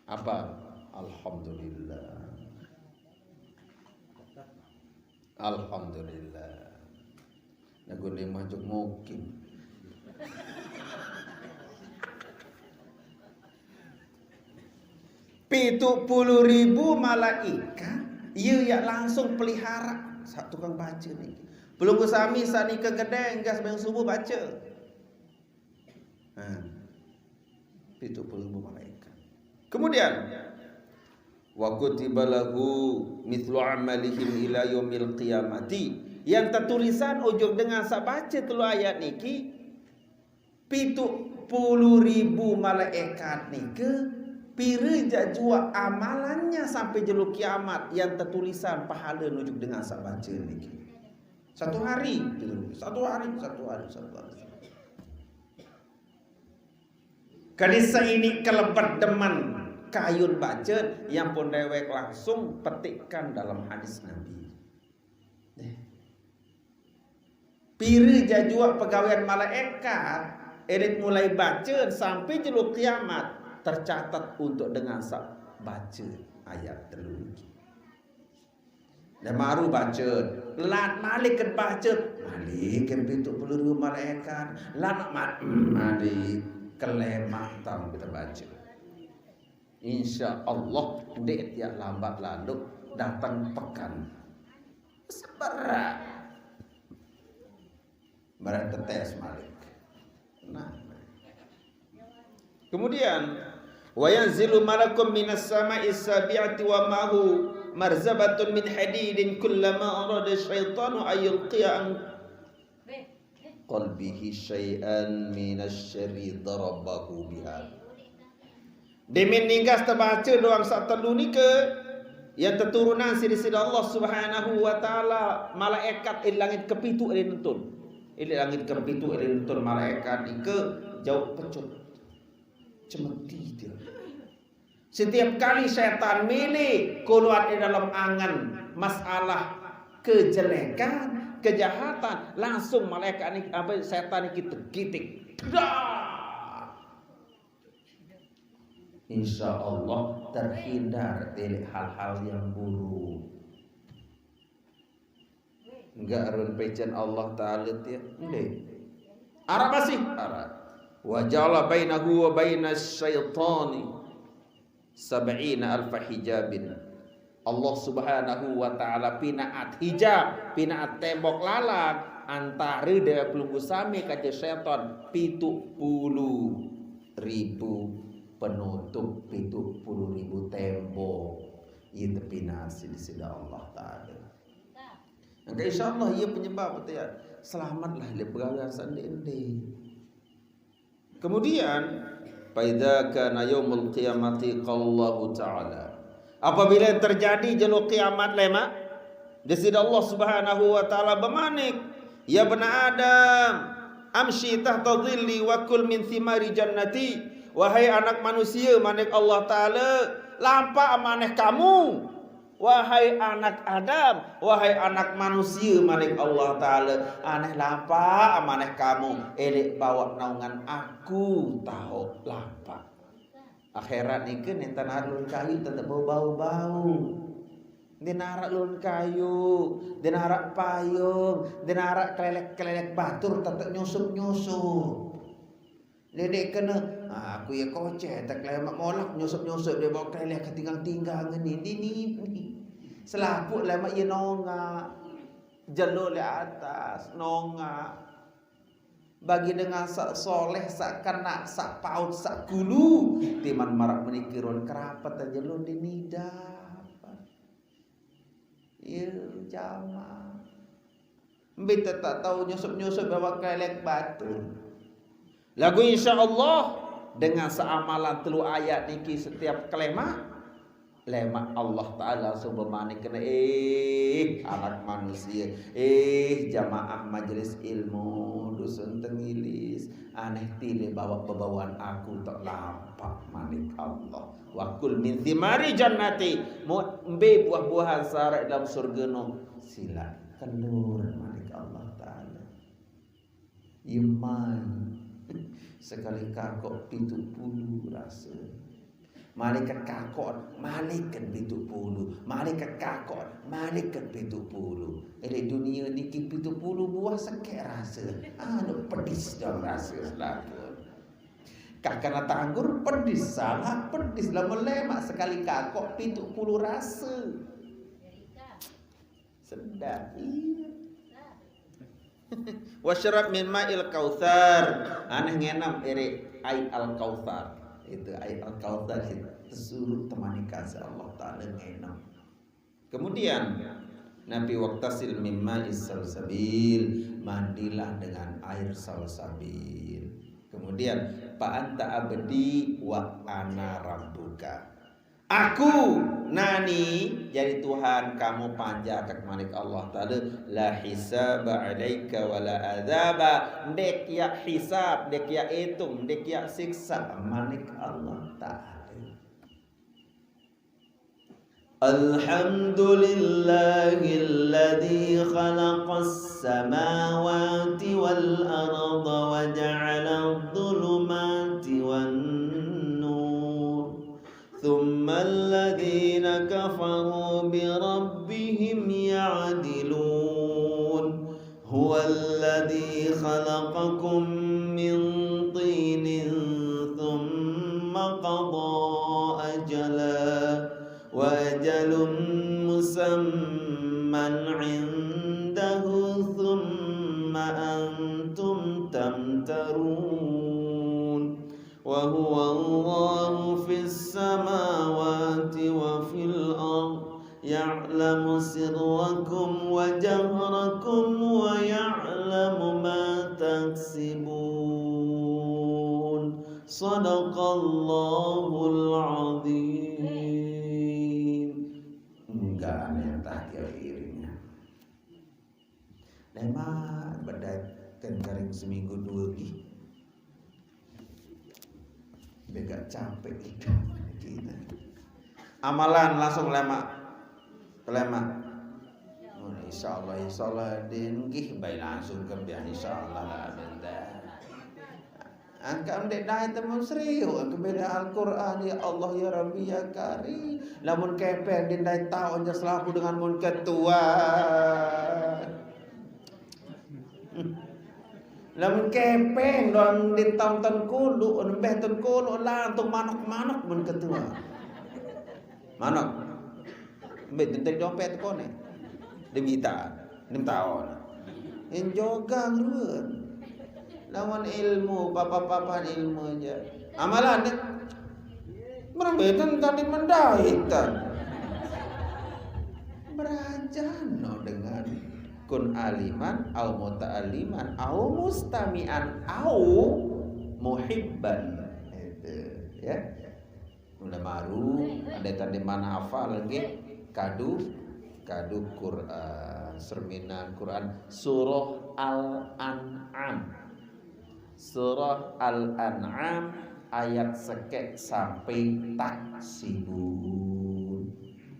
Apa? Alhamdulillah. Alhamdulillah. Lagu ni majuk mukim. Pitu puluh ribu malaikat, ieu ya langsung pelihara. Sa tukang baca ni. Pelunggu sami sanika gedeng, gas beng subuh baca. Nah, pitu puluh ribu malaikat. Kemudian, wa kutiba lahu mithlu amalihim ila yaumil qiyamati. Yang tertulisan ujung dengan sabaca telu ayat niki, pitu puluh ribu malaikat nike pira jajua amalannya sampai jelo kiamat yang tertulisan pahala nuju dengan sabaca niki. Satu hari, gitu. Satu hari, satu hari, satu hari. Kadi saini kelebet demen kayun baca, yang pun dewek langsung petikkan dalam hadis Nabi. Eh. Pira jajua pegawaian malaikat, erit mulai baca sampai jelo kiamat tercatat untuk dengan sa baca ayat telu. Dan maru baca, lat malik kan baca, malik kan pitu puluh ribu malaikat, lat ma- malik kelemak taun kita baca. Insya Allah, dek tiap lambat lalu datang pekan. Seberat. Barang tetes malik. Nah. Kemudian, wa yanzilu malakum minas sama'i sabi'ati wa mahu marzabatun min hadidin kullama arada syaitanu ayyulqiya an qalbihi syai'an minasyarri darabahu biha. Demin ninggas tebaca doang satelu nika, yang teturunan sida-sida Allah Subhanahu wa taala, malaikat id langit kepitu id nentun. Id langit kepitu id nentun malaikat nika jauh pecut. Cemeti dia. Setiap kali setan milih keluar di dalam angan masalah kejelekan, kejahatan, langsung malaikat ni, apa, setan ni kita gitik. Dar. Insya Allah terhindar dari hal-hal yang buruk. Enggak run pecen Allah Ta'ala tia. Enggak. Arab masih. Arab. Wa ja'ala bainahu wa bainas syaitani sab'ina alfa hijabin. Allah Subhanahu wa Ta'ala pinaat hijab, pinaat tembok lalang antara dia pelunggu sami kaca setan pitu puluh ribu penutup, pitu puluh ribu tembok. Ia tepinasi di sida Allah Ta'ala. Maka insya Allah ia penyebab tu ya. Selamatlah dia berada sendiri. Kemudian, faidza kana yaumul qiyamati qala Ta'ala. Apabila yang terjadi jelo kiamat lema, di sida Allah Subhanahu wa Ta'ala bermanik, ya bena Adam, amshi tahta dhilli wa kul min thimari jannati. Wahai anak manusia, manik Allah Ta'ala, lampak maneh kamu. Wahai anak Adam, wahai anak manusia, manik Allah Ta'ala, aneh lampak maneh kamu, elek bawa naungan aku tahu lampak. Akhirat ni ke ni tanah lun kayu tetap bau-bau. Di narak lun kayu, di narak payung, di narak kelelek-kelelek batur tetap nyusup-nyusup. Dedek kena, ah, aku ya koceh, tak lemak molak nyusup-nyusup dia bawa kelelek ketinggang-tinggang ni, ni, ni, ni. Selaput lemak ia nonga. Jelo le atas, nonga. Bagi dengan sak soleh, sak kena, sak paut, sak kulu. Timan marak menikirun kerapat aja lu di nida. Ya, jama. Mbita tak tahu nyusup-nyusup bawa kelek batu. Lagu insya Allah dengan seamalan telu ayat niki setiap kelema, lema Allah Ta'ala langsung bermanik kena, eh, anak manusia, eh, jamaah majelis ilmu, dusun tengilis, aneh tile bawa bebawaan aku tak lampak manik Allah. Wakul min thimari jannati, mau mbe buah-buahan sarak dalam surga no, sila kelur manik Allah Ta'ala. Iman sekali kakok pitu puluh rasa. Malaikat kakok, malaikat pitu puluh. Malaikat kakok, malaikat pitu puluh. Jadi dunia niki pitu puluh buah sekek rasa. Anu pedis dong rasa selaku. Kakana tanggur pedis, salah pedis. Lama lemak sekali kakok pitu puluh rasa. Sedap, iya. Wasyrab min ma'il kautsar. Aneh ngenam ere ai al kautsar. Itu ai al kautsar itu suruh temani kasih Allah Ta'ala ngenam. Kemudian Nabi waktasil mimma salsabil, mandilah dengan air salsabil. Kemudian fa anta abdi wa ana rabbuka. Aku nani jadi Tuhan kamu panjak manik Allah Ta'ala, la hisaba alaika wa la azaba, ndek ya hisab, ndek ya hitung, ndek ya siksa manik Allah Ta'ala. الحمد لله الذي خلق السماوات والأرض وجعل الظلمات والنور ثم الذين كفروا بربهم يعدلون هو الذي خلقكم من طين ثم قضى أجلا وأجل مسمى عنده ثم أنتم تمترون وهو الله في السماوات وفي الأرض يعلم سركم وجهركم ويعلم ما تكسبون. صدق الله العظيم. Enggak aneh tah kira iringnya. Lemak bedai kan karing seminggu dua gi. Bega capek hidup kita. Amalan langsung lemak. Lemak. Insyaallah, insyaallah, din nggih, bae langsung kembian, insyaallah, lah, bentar. Angka ndek dai temu serius, angka beda Al-Quran, ya Allah, ya Rabbi, ya Karim. Lamun kepeng, din dai taun ja selaku dengan mun ketua. Lamun kepeng doang din taun Tengkulu, nembeh Tengkulu, lantung manok-manok mun ketua. Manok. Mbek tentang dompet kone. Dia minta. Dia minta on. Yang jogang ruan. Lawan ilmu, papa-papan ilmu aja. Amalan deh. Merembetan tadi mendahitan. Berajano dengan kun aliman, au muta'aliman, au mustami'an, au muhibban. Itu, ya. Mula maru, ada tadi mana hafal lagi? Kadu, kadu Quran, serminan Quran, surah Al-An'am. Surah Al-An'am ayat sekek sampai taksibun.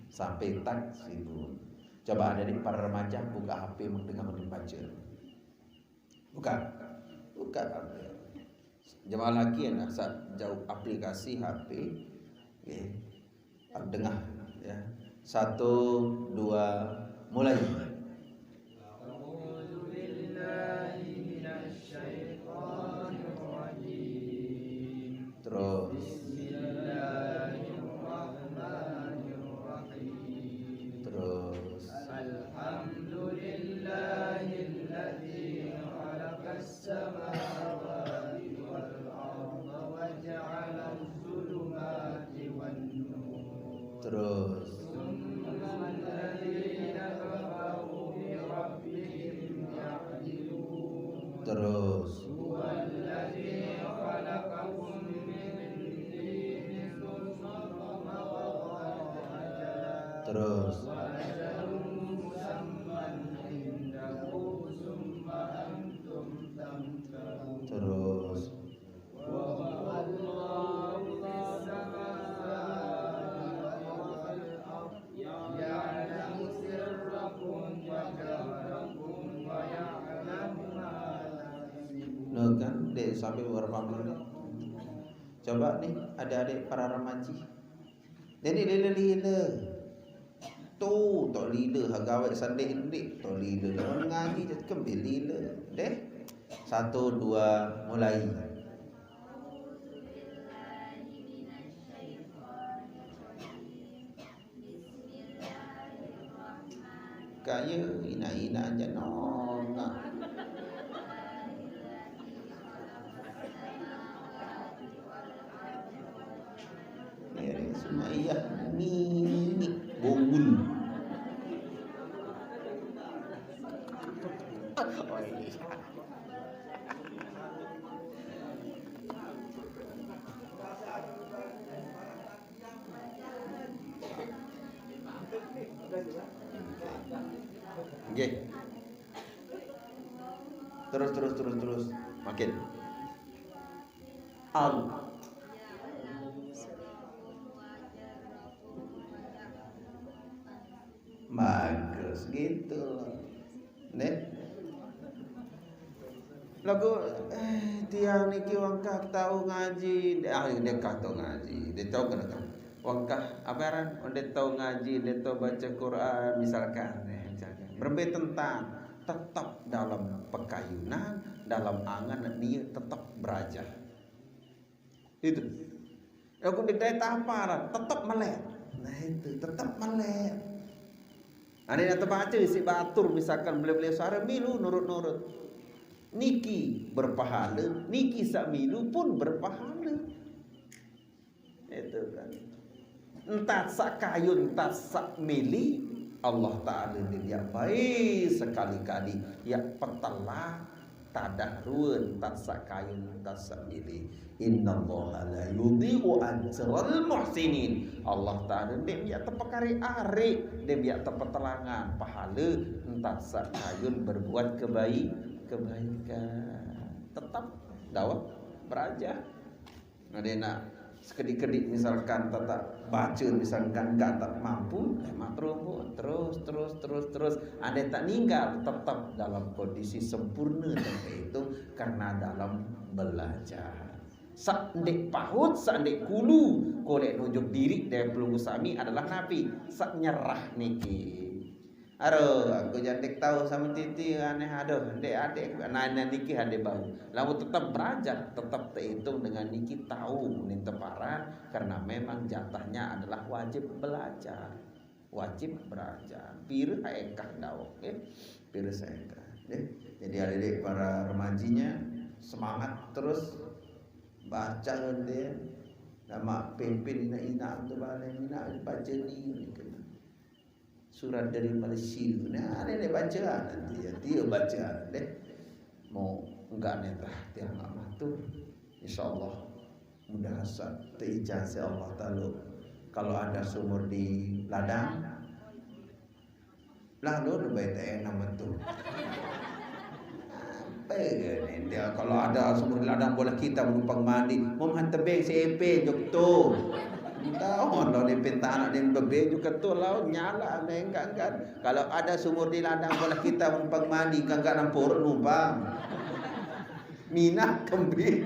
Sampai taksibun. Coba ada di para remaja buka H P mendengar baca. Buka. Buka. Jemaah lagi ya, nah, sa-, jauh aplikasi H P. Oke. Dengah ya. Satu, dua, mulai. أعوذ بالله من الشيطان الرجيم. Terus. بسم الله الرحمن الرحيم. Terus. الحمد لله الذي خلق السماوات والأرض وجعل الظلمات والنور. Terus. ثم الذين كفروا بربهم يعدلون. Terus. هو الذي خلقكم من طين ثم قضى أجلا. Terus. وأجل مسمى عنده ثم أنتم تمترون. Terus. وهو الله في السماء وفي الأرض يعلم سركم وجهركم ويعلم ما تكسبون. Nah, kan, dek, sampai berapa menit? Coba nih, adik-adik para remaji. Dek, dek, lila-lila. Tu, tok lila, ha gawe sanding ndik, tok lila. Lawan ngaji, jat kembil lila. Deh. Satu, dua, mulai. Kaya ina-ina aja nongak. Ngiring Sumaiyah mimik bobul. Oh, iya. Nggih. Terus, terus, terus, terus. Makin. Al. Bagus gitu. Nih. Lagu, eh, tiang niki wangkah tau ngaji, ah, dia kah tau ngaji, dia tau kena kan. Wangkah apa aran? Dia tau ngaji, dia tau baca Quran, misalkan, eh, misalkan. Berembe tentang tetap dalam pekayunan, dalam angan dia tetap beraja. Itu. Aku didai taparan, tetap melek. Nah, itu, tetap melek. Ane nak terbaca si batur, misalkan beliau-beliau suara milu nurut-nurut. Niki berpahala, niki sak milu pun berpahala. Itu kan. Entah sak kayun, entah sak mili, Allah Ta'ala dia baik sekali-kali, ya petelah tadah ruan, entah sak kayun, entah sak mili. Innallaha la yudhi'u ajral muhsinin. Allah Ta'ala dia biak tepekari ari, dia biak tepetelangan pahala, entah sak kayun berbuat kebaik, kebaikan. Tetap dawa beraja. Ada nak Sekedik-kedik misalkan tak, tak baca, misalkan enggak, tak mampu, eh, mak terus, terus, terus, terus, terus. Andai tak ninggal, tetap dalam kondisi sempurna sampai itu karena dalam belajar. Sandek pahut, sandek kulu, kolek nunjuk diri dari pelunggu sami adalah napi? Sak nyerah niki. Aduh, aku jandek tahu sama titi aneh, aduh, ndek adek, nah, nah, niki hadek baru. Lalu tetap belajar, tetap terhitung dengan niki tahu nih teparan, karena memang jatahnya adalah wajib belajar. Wajib belajar. Pira ekah dawok, ya. Pira ekah, ya. Jadi adik-adik para remajinya semangat terus baca dia. Nama pimpin ina-ina tu balik ina baca ni. Surat dari Malaysia. Nah, ada dia baca nanti ya, dia baca deh. Mau enggak nih tah, dia enggak matur. Insya Allah mudah asa teijazah Allah taala. Kalau ada sumur di ladang, lalu lebih enak betul. Apa ya ni? Dia kalau ada sumur di ladang boleh kita menumpang mandi. Mau makan tebing si Epe jok tu. Tahu lo ni pinta anak dia bebe juga tu lo nyala ni enggak kan. Kalau ada sumur di ladang boleh kita menumpang mandi, enggak enggak nampur numpang. Minah kembi.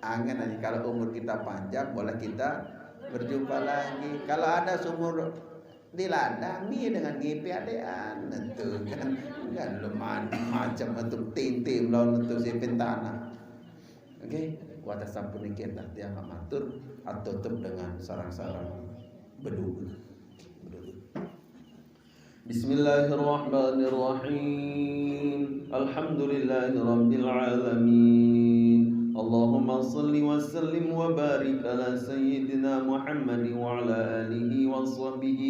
Angan aja kalau umur kita panjang boleh kita berjumpa lagi. Kalau ada sumur di ladang ni dengan G P adean tentu kan, kan lu mandi macam tu tintim lawan tu sipin tanah. Oke, wadah sampun niki entah tiang matur atau tutup dengan sarang-sarang berdoa. Berdoa. بسم الله الرحمن الرحيم. الحمد لله رب العالمين. اللهم صل وسلم وبارك على سيدنا محمد وعلى آله وصحبه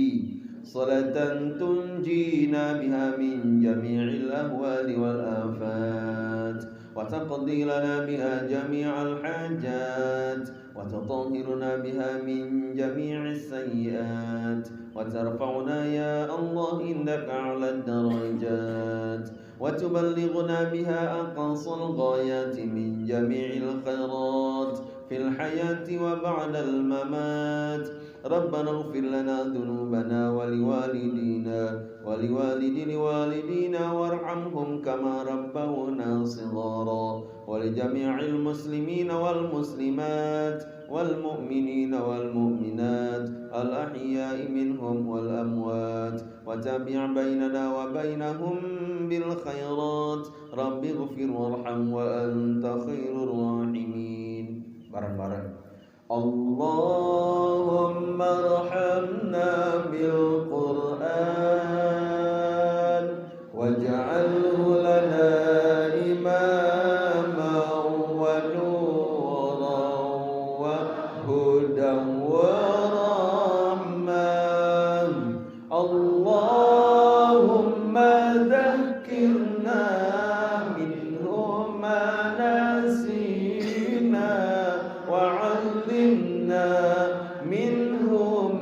صلاة تنجينا بها من جميع الأهوال والآفات، وتقضي لنا بها جميع الحاجات، وتطهرنا بها من جميع السيئات، وترفعنا يا الله عندك أعلى الدرجات، وتبلغنا بها أقصى الغايات من جميع الخيرات في الحياة وبعد الممات. ربنا اغفر لنا ذنوبنا ولوالدينا ولوالد لوالدينا وارحمهم كما ربونا صغارا، ولجميع المسلمين والمسلمات والمؤمنين والمؤمنات الأحياء منهم والأموات، وتابع بيننا وبينهم بالخيرات. رب اغفر وارحم وأنت خير الراحمين. Bareng-bareng. اللهم ارحمنا بالقرآن واجعله لنا إماما ونورا وهدى ورحمة. اللهم ذكرنا منه ما نسينا وعلمنا منه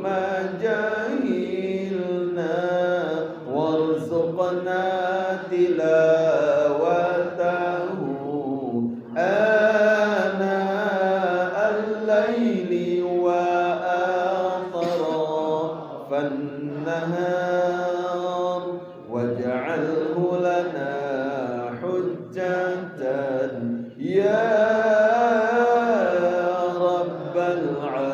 ما جهلنا وارزقنا تلاوته آناء الليل وأطراف النهار واجعله لنا حجة يا رب العالمين.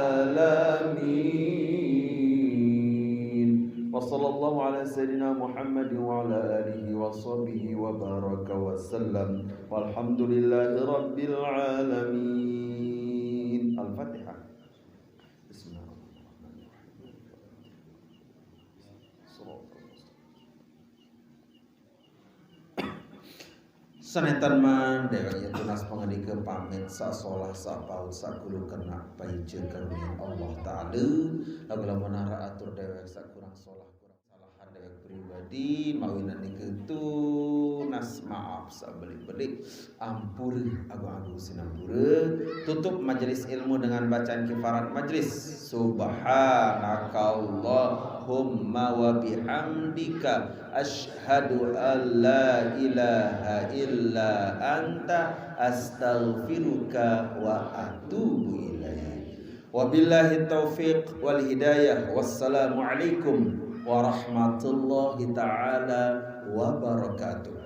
وصلى الله على سيدنا محمد وعلى آله وصحبه وبارك وسلم. والحمد لله رب العالمين. الفاتحة. بسم الله الرحمن الرحيم. صراط المستقيم. Senetan man dewek ya tunas pangandika pamit sasolah sapaut sakulu kena paija karunia Allah Ta'ala. Lagu lamun nara atur dewek sakurang solah kurang salahan dewek pribadi mawinan niku tunas maaf sabeli-beli, ampura agung-agung sinampura. Tutup majelis ilmu dengan bacaan kifarat majlis. Subhanakallah. Subhanakallahumma wa bihamdika, asyhadu an la ilaha illa anta, astaghfiruka wa atubu ilaik. Wabillahi taufiq wal hidayah. Wassalamualaikum warahmatullahi taala wabarakatuh.